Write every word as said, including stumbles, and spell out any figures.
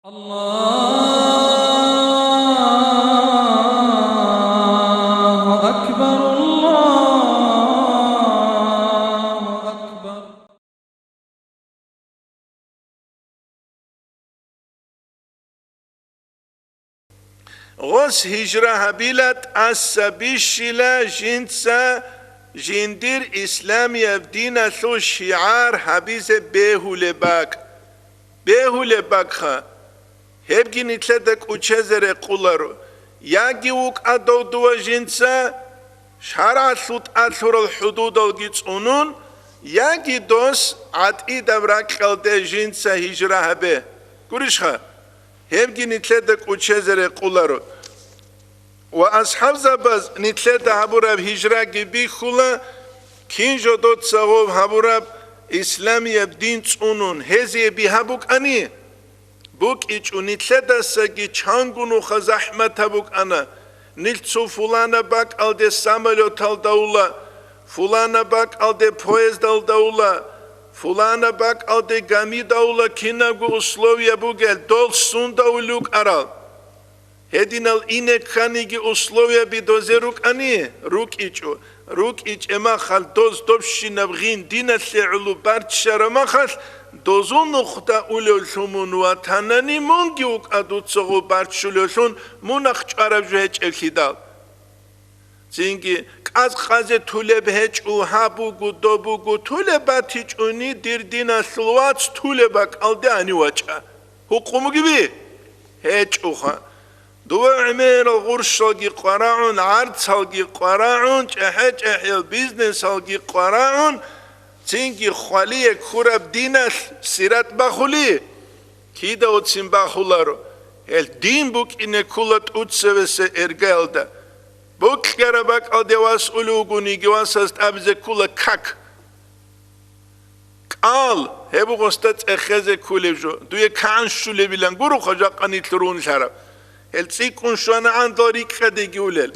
الله أكبر، الله أكبر. Гъос гьижра гьабила тӀаса бищила жинца жиндир исламияб диналъул шигӀар гьабизе бегьулеб бакӀ. Бегьулеб бакӀха, гьебги нилъеда кӀучезе рекъоларо, яги вукӀа дов дова жинца шаргӀалъул тӀалъурал хӀудудалги цӀунун, яги дос гӀатӀидаб ракьалде жинца гьижра гьабе. Гурищха? Гьебги нилъеда кӀучезе рекъоларо. Ва асхӀабзабаз нилъеда гьабураб гьижраги бихьула, кин жо доца гъов гьабураб исламияб дин цӀунун гьезие бигьа букӀани, букӀичӀо, нилъедасаги чанго нуха захӀматаб букӀана, нилъ цо фулана бакӀалде самолеталда ула, фулана бакӀалде поездалда ула, фулана бакӀалде гамида ула, кинабго условия бугел, дол сунда улел рукӀарал. Гьединал ине кканиги условияби дозе рукӀани, рукӀичӀо, рукӀичӀеб махалъ доз добщинаб гъин диналъе гӀоло барччараб махалъ, дозул нухда улевлъун мун ватанани, мунги вукӀа дуца гъов барччулевлъун, мунахъ чӀвараб жо гьечӀеблъидал. Цинги къаз-къазе тулеб гьечӀо, гьаб буго, доб буго, тулеб батичӀони, дир диналъул вац, тулеб бакӀалде гьанив вачӀа. Гьукъумуги би? ГьечӀоха. Дова гӀемерал гъурщалги къварагӀун, гӀарцалги къварагӀун, чӀахӀи-чӀахӀиял бизнесалги къварагӀун, цинги хвалие ккураб диналъ сират бахули, кидавцин бахуларо, гьел дин букӀине ккула тӀуцевесе эргаялда. Бокьараб бакӀалде вас улев вугониги, васас тӀабизе ккула как. КӀал, гьеб гъосда цӀехезе кколеб жо, дуе кагӀан щулебилан гуроха жакъа нилъ рунлъараб. Гьел цӀикӀкӀун щванагӀан дол рикӀкӀадеги улел.